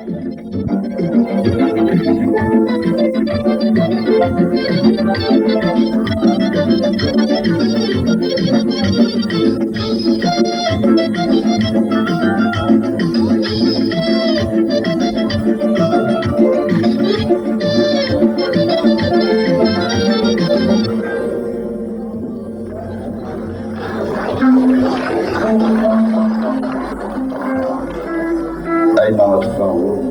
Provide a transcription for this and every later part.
Aý maňa tutmaň oglum.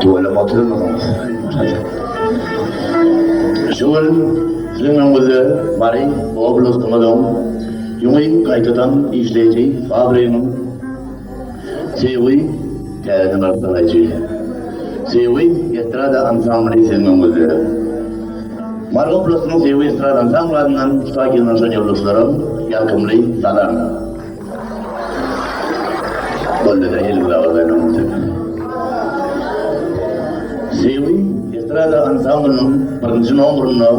Tüweleme oturmadyňyz. Şu gün siziň öňüňizde Mary oblastyňyzyň ýüňi gaýtadan işleýji fabriginiň Söýgi täzeden arssalaýjy Söýgi estrada ansambly siziň öňüňizde. Mary oblastynyň Söýgi estrada ansambly adyndan şu taýy ýygnanyşan ýoldaşlaram ýalkymly salam. Boldy-da, elimiz agyr öňümizde. Söýgi estrada ansamblynyň birinji nomerinde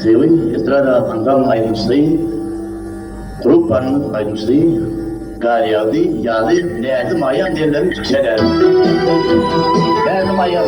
Söýgi estrada ansamblynyň aýdymçysy, gruppanyň aýdymçysy Garýagdy Ýazy Näzi Maýam diýenleriň çykyş eder. Näzi Maýam.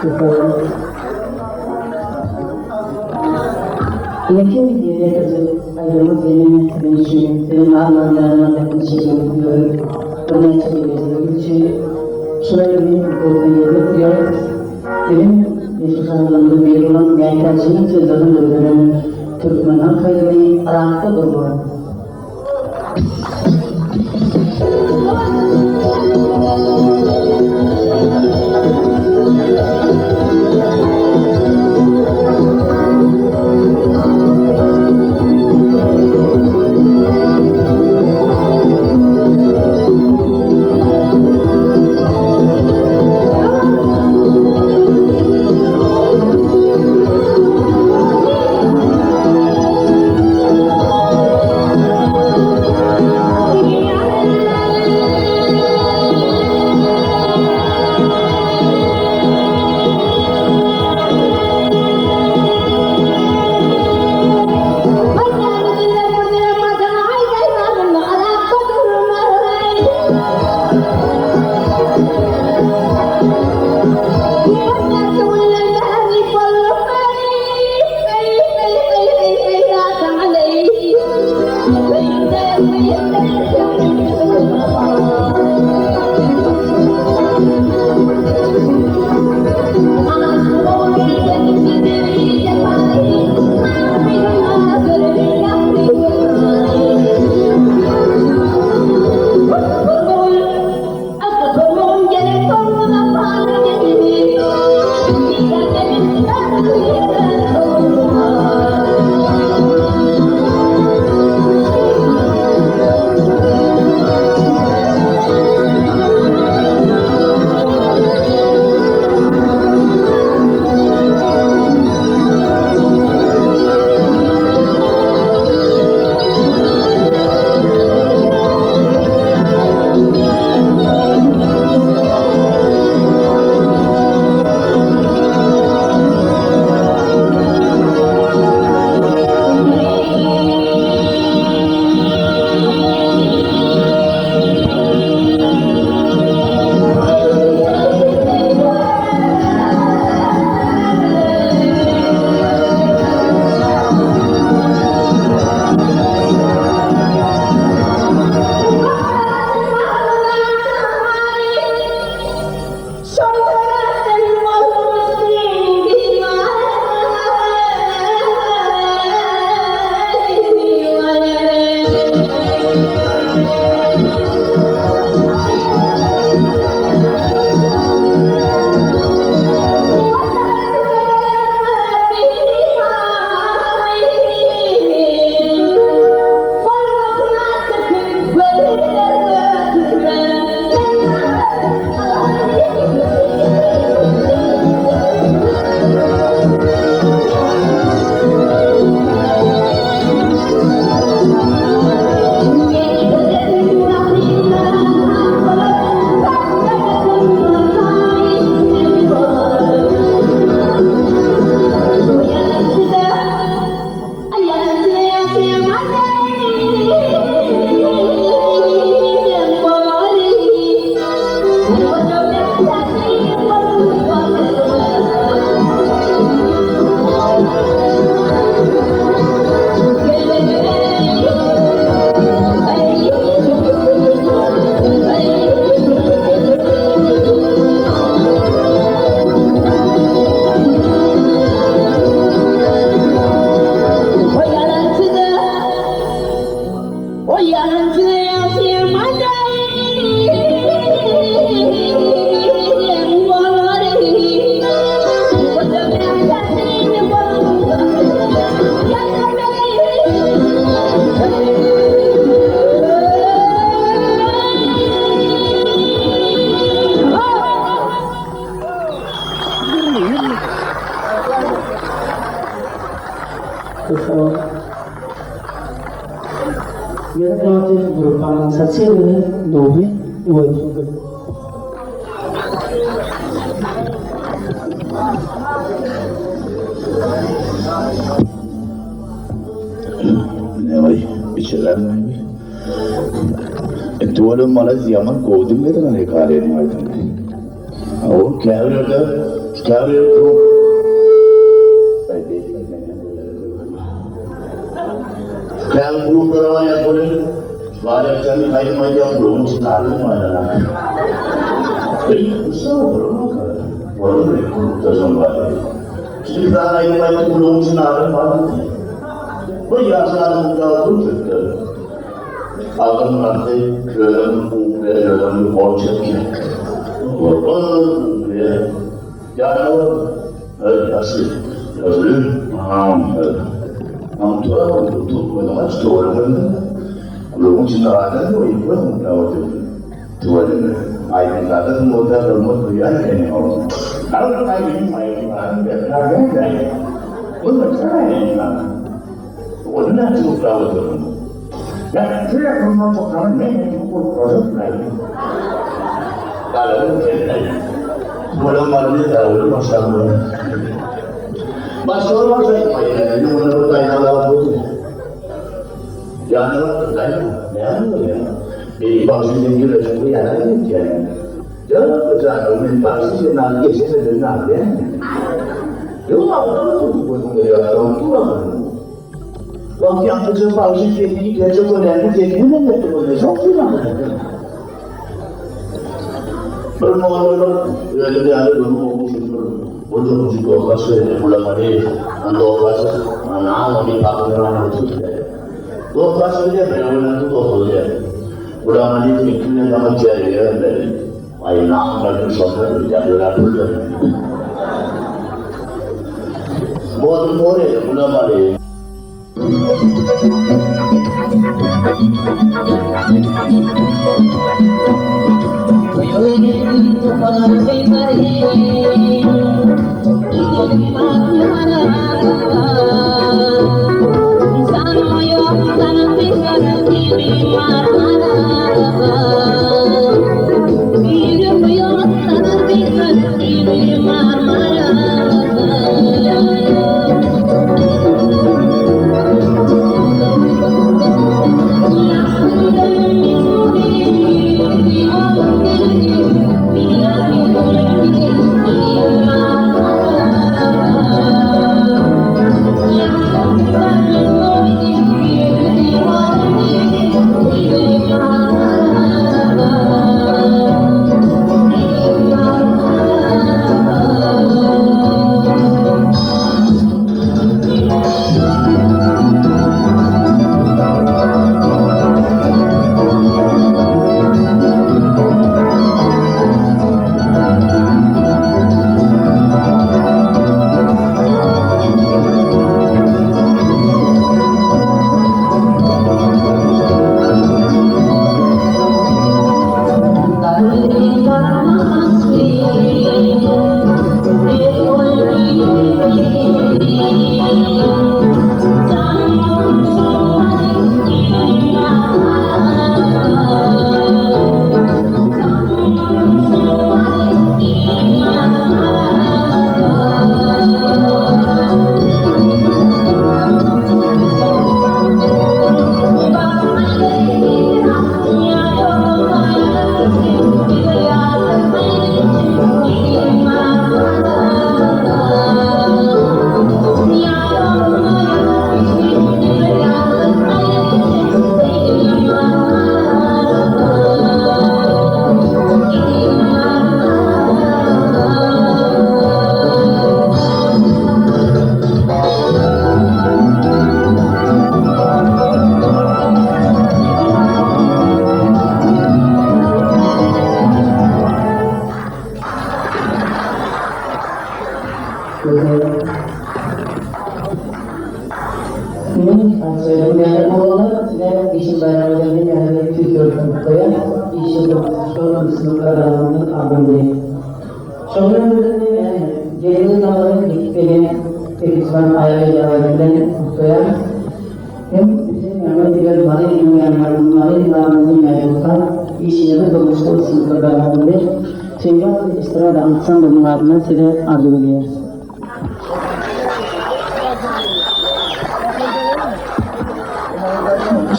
Ýeke wideo getirjek aýdymyz ýene siziň üçin, siziň armanlaryňyz netijeleri görüp, birnäçe derejede üçin şol aýdymy göwne ýerine ýetirýäris. Biziň meşhur sazlarymyzyň biri bolan Mätäjiniň sözlerine döredilen Türkmen halk aýdymy Yrakda gurban. Tüweleme malades ýaman gowy diňlediň hekaýanyň aýdymy. Hawa, käbir ýerde.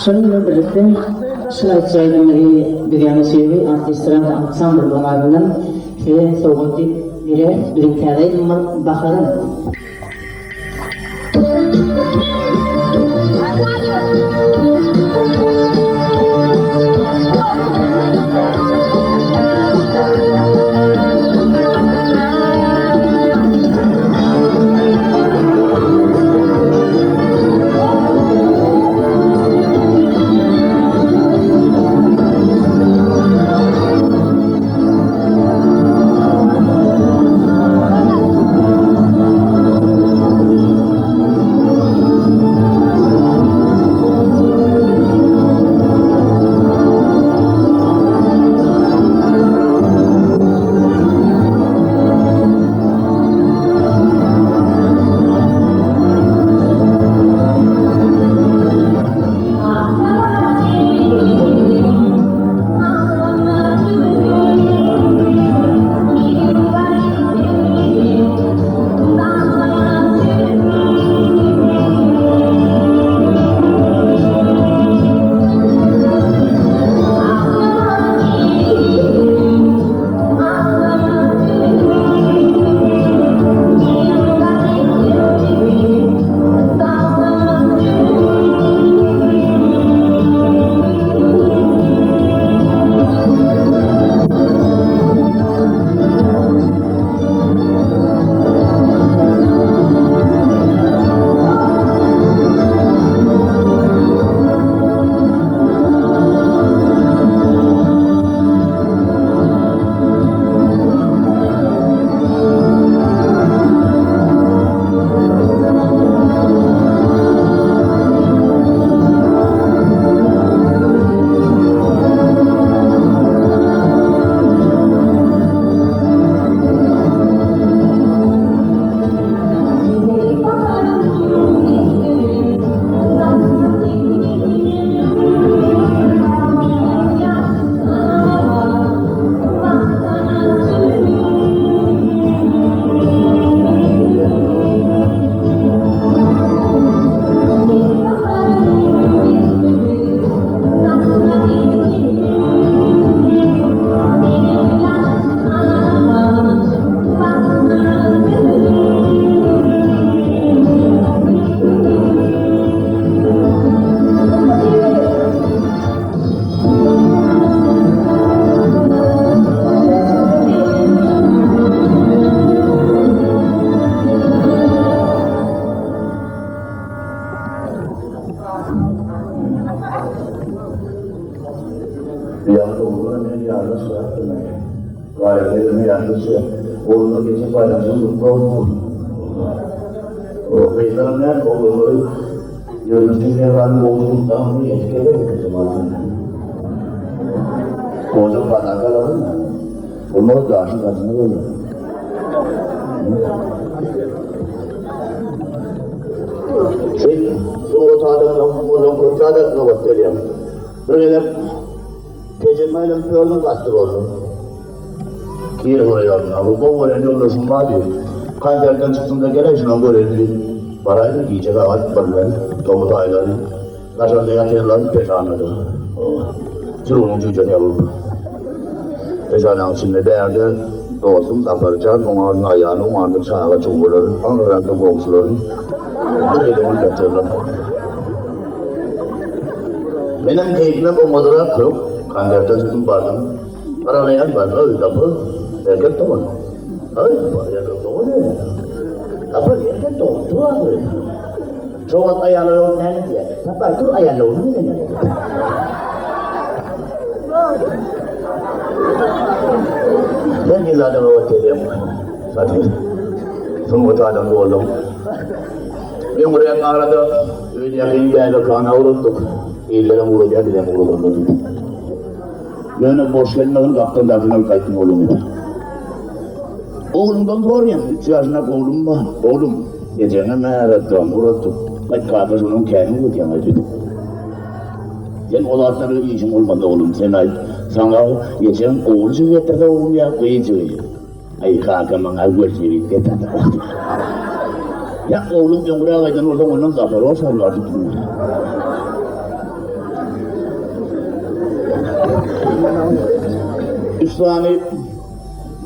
Şonuň bilen birlikde, şul aýtjagymyzy biz ýaňy söýgi atly estrada ansamblynyň adyndan size sowgat diýip. Bereris biziň täze ýylymyz Baharym.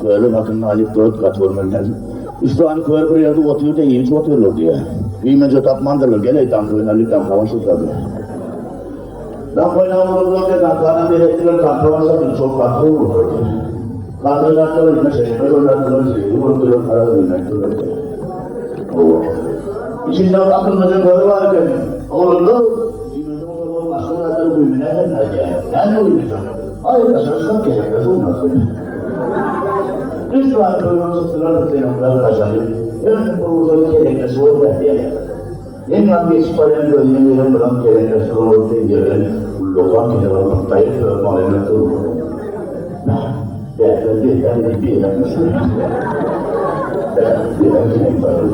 Körler hakynda anekdot gaty görmeli. Üç sany kör bir ýerde otyr-da iýip-içip otyrlar diýýär. Güýmenje tapmandyrlar, gel-eý taňk oýnaly diýip taňka başladylar diýýär. Taňk oýnap oturdylar diýýär, taňkanam beretdiler, taňka başladylar, şol taňka urdular diýýär. Taňka oýnapdylar, ine şeýle oýnapdylar, şeýle bolupdylar, garaz oýnapdyrlar diýýär. Hawa. Içinde bir akyllyja kör bar eken. Oglanlar, güýmenje oturmaly başga zatlar güýmenäýseň diýýär. Näme güýmenjek? Aý, daşary çykyp gezekler oýnasyn. Üç sany körüň çykdylar, seniňkiler gaçaly. Her kim bir ugurdan gezekleşip bolýar diýýär. Men ýaly geçip barýan gözüne gelen biram gezekleşip boldy diýerden ullakan kese baryp pyrtdaýyp öz maňlaýyna urdy. Bäh, bähler bähler diýip beýläkmiş. Bäh, beýläk diýip bardy.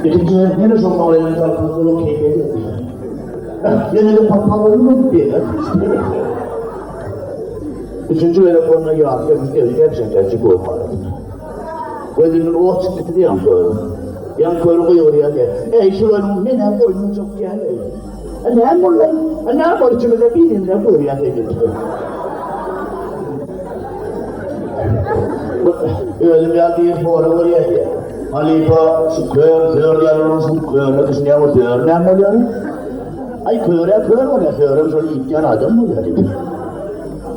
Ikinji gezek ýene şol maňlaýyna tarpynyp bolan keýp edýär diýýär. Bäh, ýene-de papalary beýläkmiş. Üçünji gezek onda ýat gelmiş eltýär şekerçi göwharyny. Gözünden ot çykdy diýen körüň. Ýaň köri gygyrýar diýýär. Eý, şularyň men-ä goýmajak däl-eý. A näme boldy? A näme boldy içimizde birimize görýär diýdi. Özüm ýaly diýip hora görýär diýýär. Halypa şu kör, sör ýaly bolan şu körüne düşünýär, o sör näme bolýar? Aý köre kör bolýar, sörem şol iýtýän adam bolýar diýip.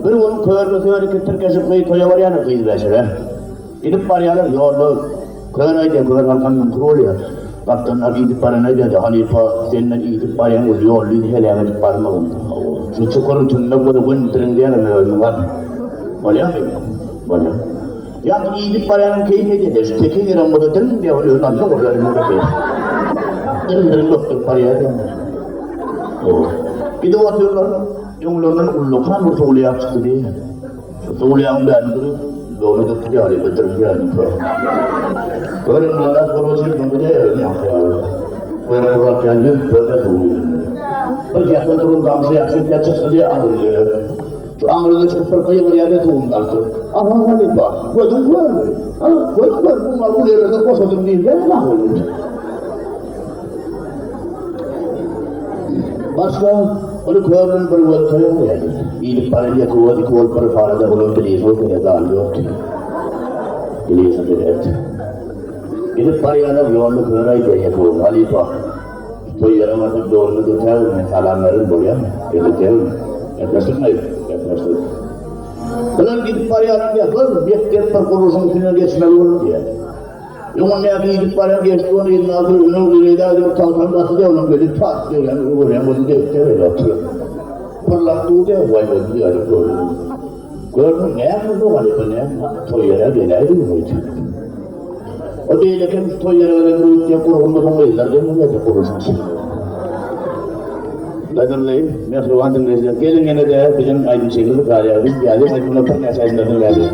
Bir gün körle sör iki tirkeşip gyz toýa barýarlar gyz beşire. Gidip barýarlar ýolda kör aýdýar, kör halkam müňkür bolýar. Gapdalyndan idip baran aýdýar, halypa sen men idip barýan ol ýolda indi heläk edip barmagyn. Şu çukuryň tümmek bolýar, gün bitirin diýýärler men özümi gar. Bolýarmy? Bolýar. Ýa idip barýanyň keýp edýär, şu tekiz ýerem bolsa dirin diýýär, ol özüni alsa gurlar indi. Dirin dirin gökdürip barýar diýýär. Gidip otyrlar. Öňlerinden ullakan bir suwly ýap çykdy diýýär. Şu suwly ýabyň bärini durup, dogry döküp ýaly göterip ýaly. Görün walla gurujy muny de özüni ýagşy ýaly. Görün gurak ýaly ýüz görde suw ýüzünde. Bir ýakyn duran gamşy ýagşy etýär çykdy diýýär aňryja. Şu aňryja çykyp bir gygyrýar diýýär suwuň galkyp. Aha halypa, gözüň körmi? Ha, gözüň körmi? Muňa bu ýerlerde goşadym diýilýärmi maňa? Başga ony körüniň bir gözi toýa goýardy. Iýlip baran ýeke göz iki bolup bir parada bolan bilisi ol seret al ýokdy. Bilisi seret. Gidip barýanlar ýolda kör aýdýar ýeke göz, Halypa, toý ýere barsak dogrumy dötägin, men salam berin bolýarmy? Dötägin. Gepleşdirme, gepleşdir. Bular gidip barýarlar diýýär, bir mekdep bir gurluşyň üstünden geçmeli boldy diýýär. Öňündäki gidip barýan geçdi ony eline aldy, öňe uzaýdy, bir tagtany basdy-da, onuň gözi tas degýän görýän boldy, depdi öýle oturyp. Pyrlap durdy, waý boldy diýýär, gördüm. Gördüm, näme boldy, halypa, näme, toý ýere geläýdi öýdüp. O beýlekem toý ýere gelen öýtýän gurgunda soň gyzlar gelmedi, gurluşyň. Gadyrly, mähriban diňleýjiler, geliň ýene-de biziň aýdymçymyz Garýagdy Nyýazow aýdymyna birnäçe aýdymlar diňläliň.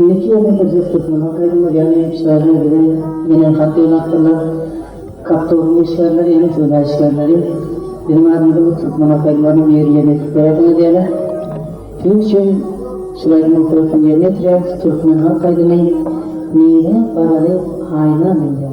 Indiki ýerine ýetirjek türkmen halk aýdymlar, ýagny şaýyr bize ýene hat ýygnapdyrlar. Kaptoryň işgärleri, ýagny söwda işgärleri biziň adymyza bu türkmen halk aýdymlaryny bir ýerine ýetirip berersiňiz diýýärler. Siziň üçin şul aýdymyň suratyny ýerine ýetirýäris, Türkmen halk aýdymy Nirä baraly haýyna münýär.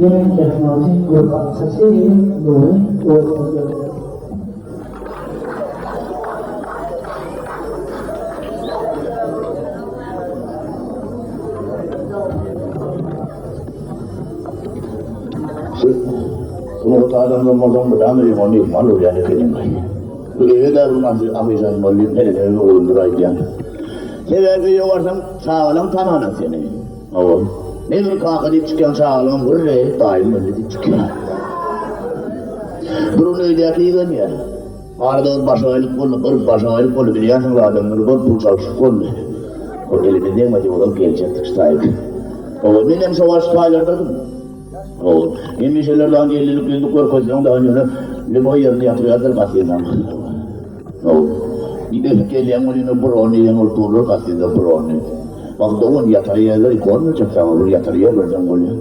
Ýene ýatmagy görüp Saçly Nury Orazmyradow. Şu sungat adamdan bolsaň mydama öýüňe myhman bolýan ekeniň. Bu öýe-de bir afişaň boldy, meselemi oglanlara aýdýan. Sebäbi öýe barsaň çagalaň tananak seni. Hawa. Ne bir kaka diýip çykýan çagalaňam hurreý daýym boldy diýip çykýar. Bir gün öýdäki ýyganýar. Arada bir başagaýlyk boldy, bir başagaýlyk boldy bilýänsiňiz adamlar bir pul çalşyk boldy. Ol elime degmedi olam geljekdik şu taýyk. Hawa menem şo wagt şu taýlardadym. Hawa hemişeler dagy ellilik ýüzlük görkezseň dagy ýöne lýuboý ýerinde ýatyrýardyr gasyzam. Hawa ösüp gelýäň welin brony diýen bolup durlar gasyzda brony. Bak dogan ýatar ýerler ikon berjek saňa bir ýatar ýer berseň bolýar.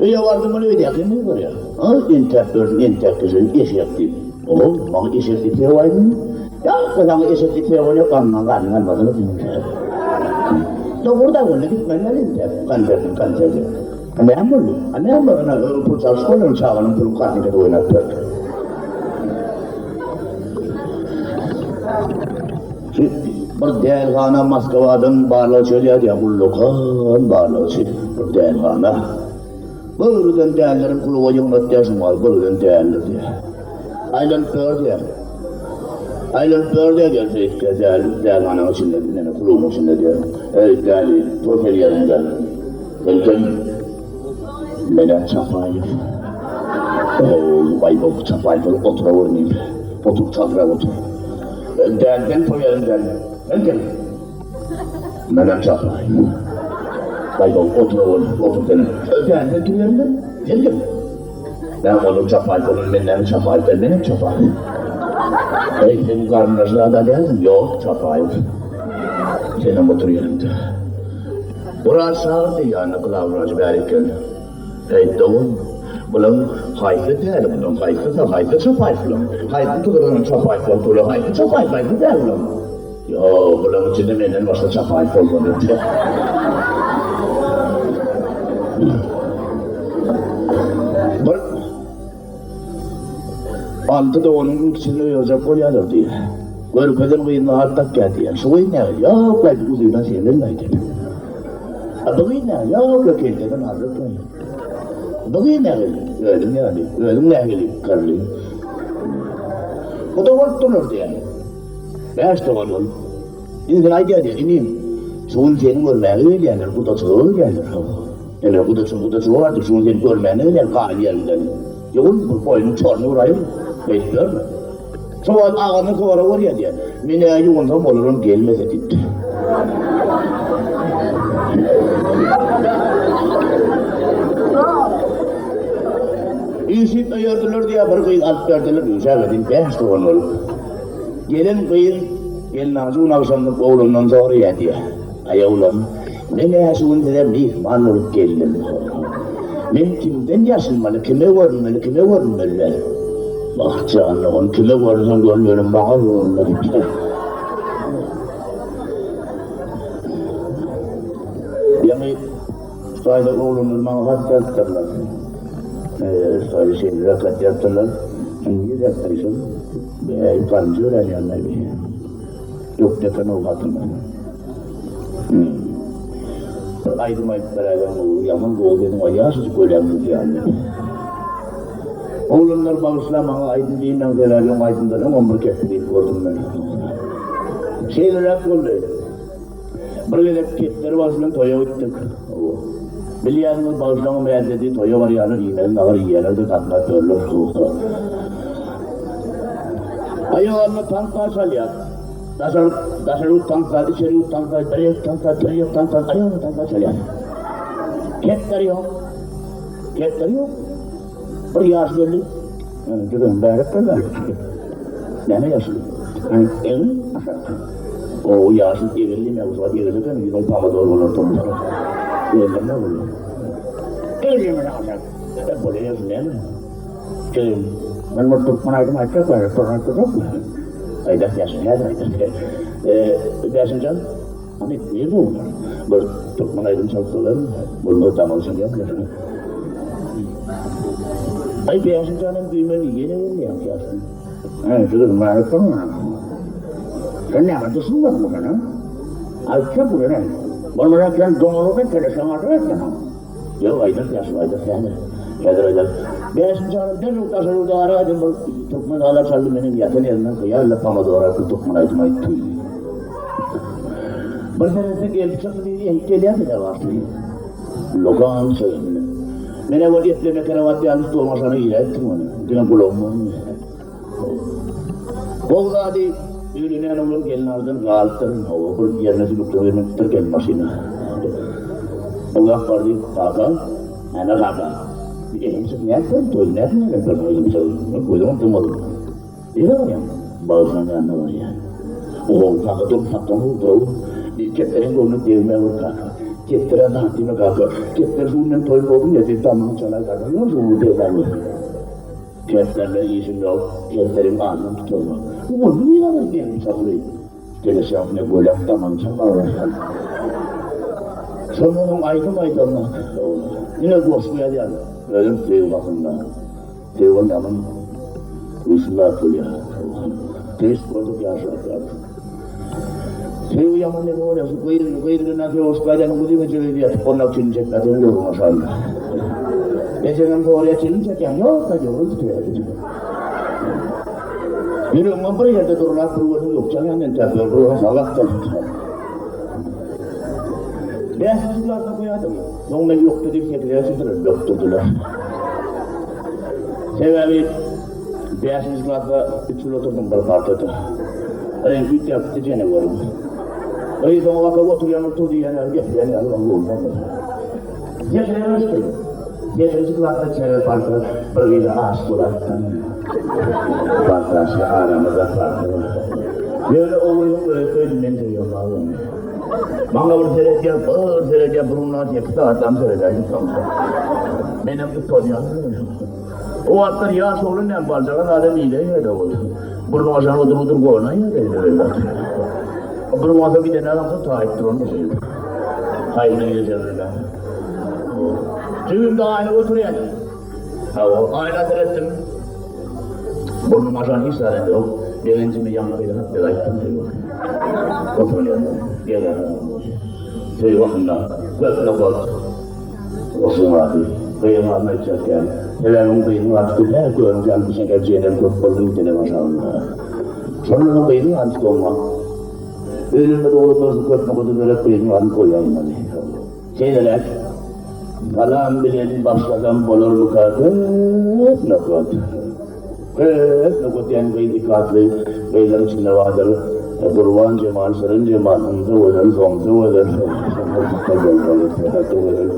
Öýe bardym muny öýdäki ne görýär? A, entäk gördüm, entäk geçen eşek diýip. O, maňa eşek diýip sögüp aýdyň. Ýa, saňa eşek diýip sögüp ýok, gandan garnyň almasyny diýip. Dogry da boldy, gitmeli ýaly entäk. Konsertin, konsertin. A näme boldy? A näme boldy? Ana, pul çalşyp boldy, çaganyň puluny kartnikada oýnap berdi. Şu bir dälihana Moskwadan barlagçy gelýär diýýär, ullakan barlagçy, bir dälihana. Birden dälileri kluba ýygnatýar şuňa, birden däliler diýýär. Aýlanyp ýör diýýär. Aýlanyp ýör diýýär, gelse diýýär, däli, dälihanaň içinde, näme, klubuň içinde diýýär. Eý, däli, tur sen ýeriňden. Sen kim? Men-ä Çapaýew. Eý, baý-bow, Çapaýew bolup oturaweri diýip, otur, çaldyrak otur. Däl, sen tur ýeriňden. Sen kim? Menem Çapaýew. Baý-bow, oturaweri, otur senem. Däl, sen tur ýeriňden. Sen kim? Näme onuň Çapaýew bolan, men näme Çapaýew däl, menem Çapaýew. Eý, sen garyndaşy zad-a dälsiň? Ýok, Çapaýew. Senem otur ýeriňde. Wraç çagyrdy, ýanyna glawwraç bärik geldi. Eý, dogan, bulaň haýsy däli bulaň, haýsy-da, haýsy çapaýew bulaň? Haýsy tuzlanan çapaýew bolup bulaň, haýsy çapaýew, haýsy däli bulaň? Ýok, bulaň içinde menden başga çapaýew bolmaz öýdýän. Bir Alty doganyň ikisini öýerjek bolýarlar diýýär. Görkezen gyzyna hat dakýar diýýär. Şu gyz nähili? Ýok, aý, uzyndan senden aýdýar. A bu gyz nähili? Ýok, kelteden arryk aý. Bu gyz nähili? Özüň ýaly. Özüň nähili? Garry. Bu da bolup durlar diýýär. Bäş dogan bolup. Indi sen aýdýar diýýär, inim, şu gün seni görmäge gelýärler, gudaçylyga gelýärler. Ene gudaçy gudaçy bardy, şu gün seni görmäne gelýär gaýyn ýerinden. Ýogun bir goýnuň çoruny uraýyn, beýdip ýörme. Şo wagt agamy sorag berýär diýýär. Men-ä ýuwunsam olaram gelmese diýipdir. Üýşüp öýerdiler diýýär, bir gyz alyp berdiler, üşäbedin bäş dogan bolup. Gelen gyz gelnaljy gün agşamlyk oglundan soraýar diýýär. Aý oglan, men-ä şu gün size myhman bolup geldim. Men kimden ýaşynmaly, kime görünmeli, kime görünmeli däl? Wah, jan dogan, kime görünseň görün, ýöne maňa görünme diýipdir. Ýaňy Hytaýda oglanlar maňa hat ýazypdyrlar. Hytaýda şeýleräk hat ýazypdyrlar. Nirä ýazypdyr şol? Bäý, garynja örän ýaly. Ýok eken ol hatyny. Bir aýdym aýdyp beräýseň gowy, ýaman gowy sesiň bar, ýaşajyk göläň sesi ýaly. Oglanlar bagyşla maňa aýdym diýmäň sebäbi öň aýdymdan öňem bir kesdi diýip gördüm men. Şeýleräk boldy. Bir gezek Kepderi bagşy bilen toýa gitdik. Bilýäňiz bagşylaryň mäzedi toýa barýarlar iýmegiň agyr iýýärler-de gatnap ýörler. Aýagyna taňka çalýar. Daşary daşary ýurt taňsa, içeri ýurt taňsa, bir ýurt taňsa, bir ýurt taňsa, aýagyna taňka çalýar. Kepderi ýok. Kepderi ýok. Bir ýaş geldi. Ýöne düzüň bärek berler. Näme ýaşyl? Egin aşak. O ýaşyl egin diýme, bu wagt egin eken, ýüzüň pomidor bolar tomusda. Öldürme bolýar. Egin diýme aşak. E bolýar näme? Egin. Men bir türkmen aýdym aýtjak, türkmen aýtjak. Aýdak ýaşyl häzir aýdak. E, Bäşimjan, hany nirde olar? Bir türkmen aýdym çalsalar, bolmaz damagy çalýarlar. Aý bäşinji adam güýmeli ýene gelýär ýaşuly. Aý şu gyz maňa soňra. Sen näme düşünmediň sen ha? Aýtsa bu ýere. Bolmasa sen doňalyp keleşeň adyr etsen. Ýok aýdar ýaşuly aýdar häzir. Häzir aýdar. Bäşinji adam derrew daşary ýurda ara aýdym bir türkmen alar çaldy meniň ýatan ýerimden hyýalla pomodor atly türkmen aýdym aýtdy. Bir seretse gelip çykdy diýdi, eýip gelýär diýdi garşy. Lokan söýündi. Men owal epleme krowat ýaly stoluň aşagyna giräýipdim ony. Diňe gulagym görünýär. Gowy zady öýlenýän oglan gelin aldan galypdyr. Hawa, bir ýerine sülükden gelmekdir gelin maşyna. Ylgap bardy, Kaka, näme kaka? Bir elim çyk nätdirin toýy nätmeli ben özüm gözüňem dymmadym. Nirä barýaň? Bagşynyň ýanyna barýan. Ohow, kaka, dur, saklan, dur. Kepderiň göwnüne degme bir kaka. Kepderä zat diýme kaka. Kepder şu günden toý bolsun, ertir damyny çalaý kaka. Ýok, şu gün degme bir. Kepderle işim ýok, kepderiň adyny tutarma. Ony nirä barýaň, gelin çakyry? Geleşäňde gölek damyny çalmaga başlady. Şondan soň aýdym aýdanda, ine goşgy ýazýan, özem söýgi hakynda. Söýgi ýaman güýçli bolýar. Tüýs bolduk ýaşap. Söýgi ýaman neme bolýar? Şu gyz, gyz bilen söýüşip gaýdanyň uzyn gije öýde ýatyp ondan çilim çekmedi, ýoluň aşagynda. Ejeňem soraýar, çilim çekýäň? Ýok, da ýok, diýýär. Ýüregiňem bir ýerde durlap bir gözüň ýokjan ýa men täpler bir gözüň sag gapdal. Bäşinji klasda okaýardym. Soň men ýokdy diýip sekize geçirdiler, ýokdurdylar. Sebäbi bäşinji klasda üç ýyl oturdym bir partada. Reňki üýtgäpdi jeneweriň. Gyz oňa bakyp oturýan otur diýýän ýaly gepleýän ýaly oň göwnüne bolmady. Sekize geçdim. Sekizinji klasda çärek parta bir gyza aşyk bolaýypdym. Partaşy aramyzda parta bar. Ýöne o gyzyň özi söýdi, men söýemok ony. Maňa bir seredýär, bir seredýär, bir günde sekiz sagatlam seredäýdim soňra. Menem utanýan. O wagtlar ýaş oglan näme baljagan adam iýläýýärdi ol. Burnuň aşagyna otur-otur gonaýýardy. Bir wagta giden adam taýyp duran bir şey. Haýyna geçerdi. Jübimde aýna oturýan. Hawa, aýna seretdim. Burnum aşan hiç zat ýok. Begenjimi ýaňy gyzyp bir aýtdym diýip. Oturan ýerinde. Gelýär. Söý hakynda köp nokat. Goşuň ady. Gyzyň adyny aýtjak däl. Sebäbi oň gyzyň ady köp. Hä, görüň jan bu şeker jenem köp boldy gidene başagynda. Şondan soň gyzyň ady tutulma. Öýlenme dogrudan şu köp nokada derek gyzyň adyny goýaýmaly. Şeýleräk salam bilen başlasam bolarmyka köp nokat. Köp nokat diýen gyz iki atly gyzlaryň içinde bardyr. Gurban Jemal, Şirin Jemal, Ynsa gözel, Somsa gözel, Somsa gözel.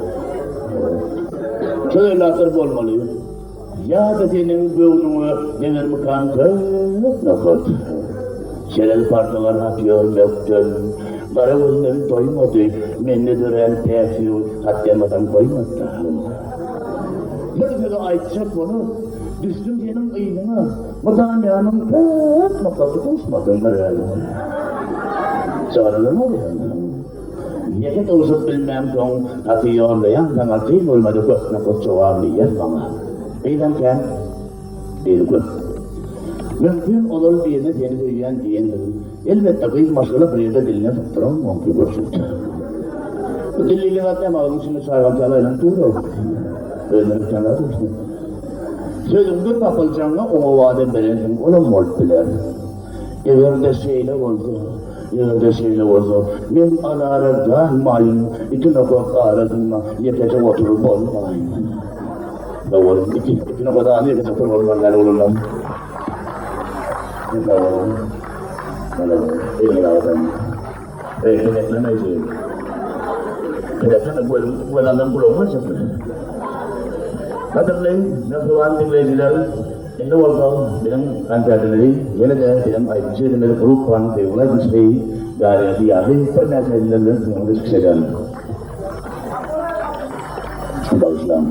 Şol evlatlar bolmaly. Ýa-da seniň göwnüňe degermikan köp nokat. Şelel partalar hat ýörmekden, Gara gözlerim doýmady, Mende dörän päk söýgi hat ýazmasam goýmady. Bir sözi aýtjak bolup, Düşdüm seniň yzyňa, Mydam ýanyň päk nokatly duşmadyň bir Çagalaryň bolýar. Ýeke duşup bilmämsoň, Haty ýollaýan saňa, Kyn bolmady köp nokat jogably ýaz maňa. Gyzam kän, biri köp. Mümkin ozal birine seni söýýän diýendir. Elbetde gyz maşgala bir ýerde diline sypdyran mümkin görşükde. Bu dillilik zat näme agzyň içinde çaýgalçaly aýlanyp dur-ow. Özüne bitýän zat bolsun. Sözüňde tapyljagyňa oňa wada berensiň, olam bolup biler. Eger-de şeýle bolsa, eger-de şeýle bolsa, men alara galmaýyn, iki nokat arasynda ýekeje oturyp bolmaýyn. Sag boluň, iki, iki nokat arasynda ýekeje oturyp bolmaz ýaly bolandan. Sag boluň. Malades, eliňize saglyk. Eý, peleklemeýji. Pelekleme, gözüň, göz aldan gulagyň ölçesin. Gadyrly mähriban diňleýjiler, indi bolsa biziň konsertimizi ýene-de biziň aýdymçy ýigidimiz gruppanyň söýgüli aýdymçysy Darýa Diýarly birnäçe aýdymlar bilen siziň öňüňizde çykyş eder. Bagyşlaň,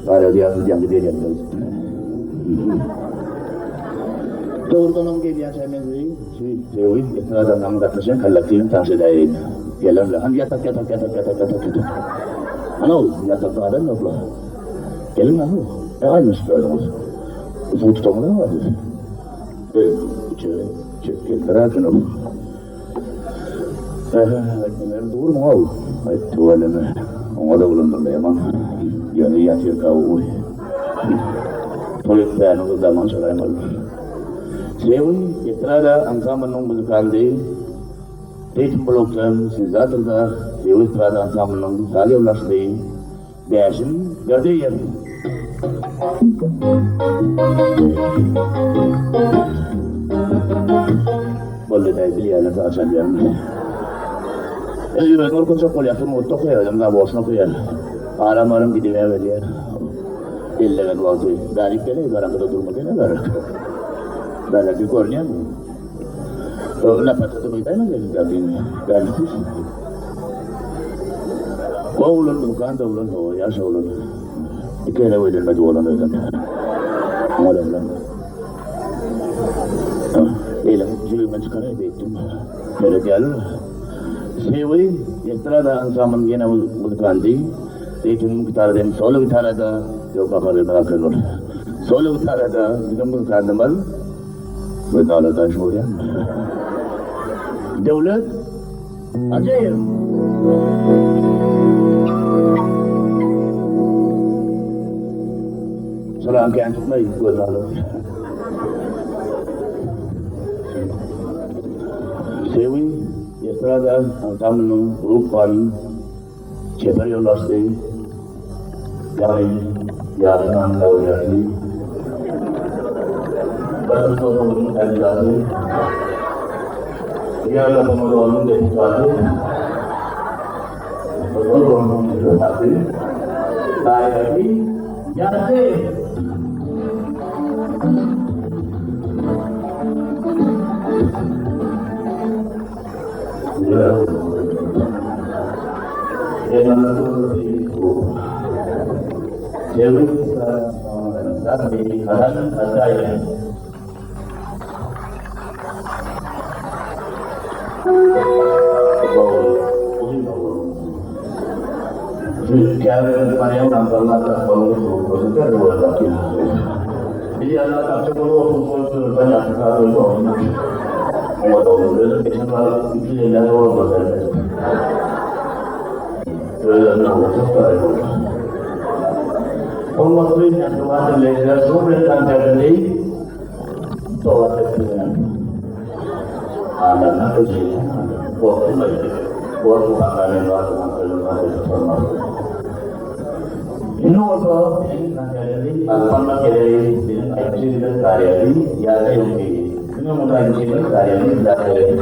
Darýa Diýarly diýemde gelýändir. Dogrudanam gelýänçä men sizi şu söýgi estradasyna gatnaşýan kollektiwiň tanyş edäýeýin. Gelerler. Hany ýatak, ýatak, ýatak, ýatak, ýatak, ýatak. Hany ol, ýatakda adam ýok-la. Geliň, hany. E, aýdyşyp özüňiz. Suw tutaňyz bar siz. E, içeri çek geldiler şunu. Eee, durmuň-ow. Aý, tüweleme. Oňa da ulandyrdy ýaman. Ýöne ýatyrka uý. Toý etmäni gyzlaman çalaýmaly. Sewi estrada ansamblynyň muzykandy. Ritim blokda, sintezatorda Sewi estrada ansamblynyň saz ýolbaşçysy Bäşim Berdiýew. Boldy daýy bilýärler saz çalýanymy. Özüme görkezjek bolýar sungatda okaýar özem zawoçny okaýar. Aram aram gidiberýär. Ellegen wagty bärik geleý garaňkyda durma gele bärik. Bärde görünýärmi? Lapatada goýdaýma gelin bärdiňi. Bärde Oglan muzykant oglan hawa ýaş oglan. Iki gezek öýlenmedi oglan özem. Oňa oglan. Eýleň jübimden çykaraý beýtdim. Seredýärler. Sewi estrada ansamblynyň ýene muzykanty. Ritm gitarada hem solo gitarada ýok bakarly biraker bol. Solo gitarada biziň muzykantymyz Göz alardan şorýan. Döwlet Hajyýew. Salam kän tutmaý göz alar. Sewi estrada ansamblynyň gruppanyň çeper ýolbaşçysy ýagny Ýalkyn Annaberdi Birinji otagyň kandidaty Ýerlepomodoryň deputaty Gyzylgumyň deputaty Baýberdi Ýazlyýew. Hormatly mähriban diňleýjiler, şu bilen konsertimizi dowam etdirýän. Adamlar öjügýän adam. Gorkmaý. Gorkmaga men bardygyny söýmez. Indi bolsa biziň konsertimizi alyp barmak geregi biziň aýdymçymyz Garýagdy ýa-da ýokdy. Diňe muny aýdymçymyz Garýagdy biler gerek.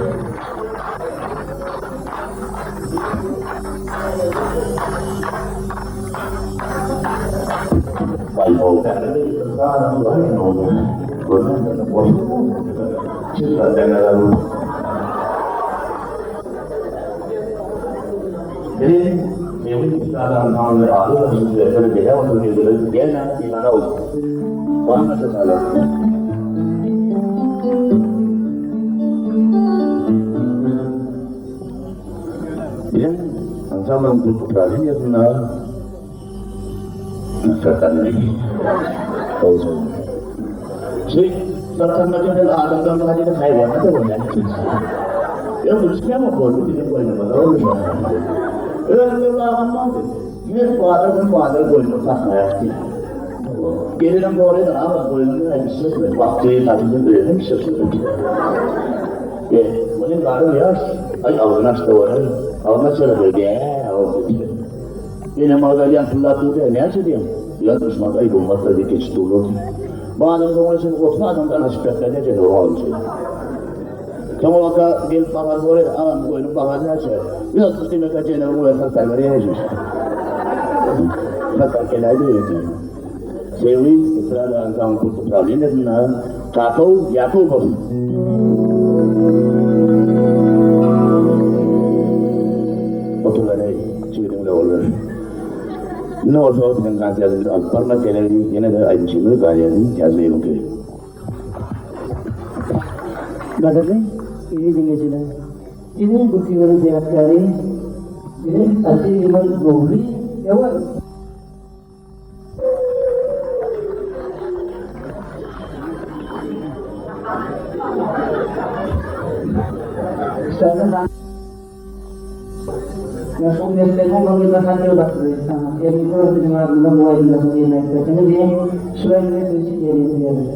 Biziň ansamblyň uprawleniýasynda Şu satanda gelen adamdan gaýry haýwana da bolýar. Ýok, düşýärmi boldy biziň goýnumyzda boldy. Özleri agam boldy. Her bazar gün bazar goýnuny saklaýardy. Gelinim goraýdy, agam goýnuny aýdyşyp, wagty gadymy özüm şyşyp. E, muny garyn ýaş, aý agzyny açsa bolar. Agzyny açsa da bä, diýdi. Enem agzalýan pyllap durdy, näçe diýen? Ýa duşman aý bolmazda diýip geçip durlar. Bazaryň soňuna çenli 30 adamdan aşyp ýatsa näçe dogry alyndy. Soň bolsa gelip bahasy bolýar, agam goýnuň bahasy näçe? 160 diýmek näçe bu satar berýär. Satar keläýdi. Sewi Estrada ansambl uprawleniýasynda Kakow Ýakubow. Oturybereý, çigidiňle boldy. Indi bolsa biziň konsertimizi alyp barmak geregi ýene-de aýdymçymyz Garýagdy Ýazlyýewiňki. Gadyrly eziz diňleýjiler! Siziň gürrüňiňiziň sebäpkäri biziň artistimiz Nurly Öwezow. Şäher Ýa şol meseleň bir hat ýollapdyr saňa. Erkin köpüniň adyndan bu aýdymlaryny ýerine ýetirseňiz diýen şu aýdymy siz üçin ýerine ýetirýäris.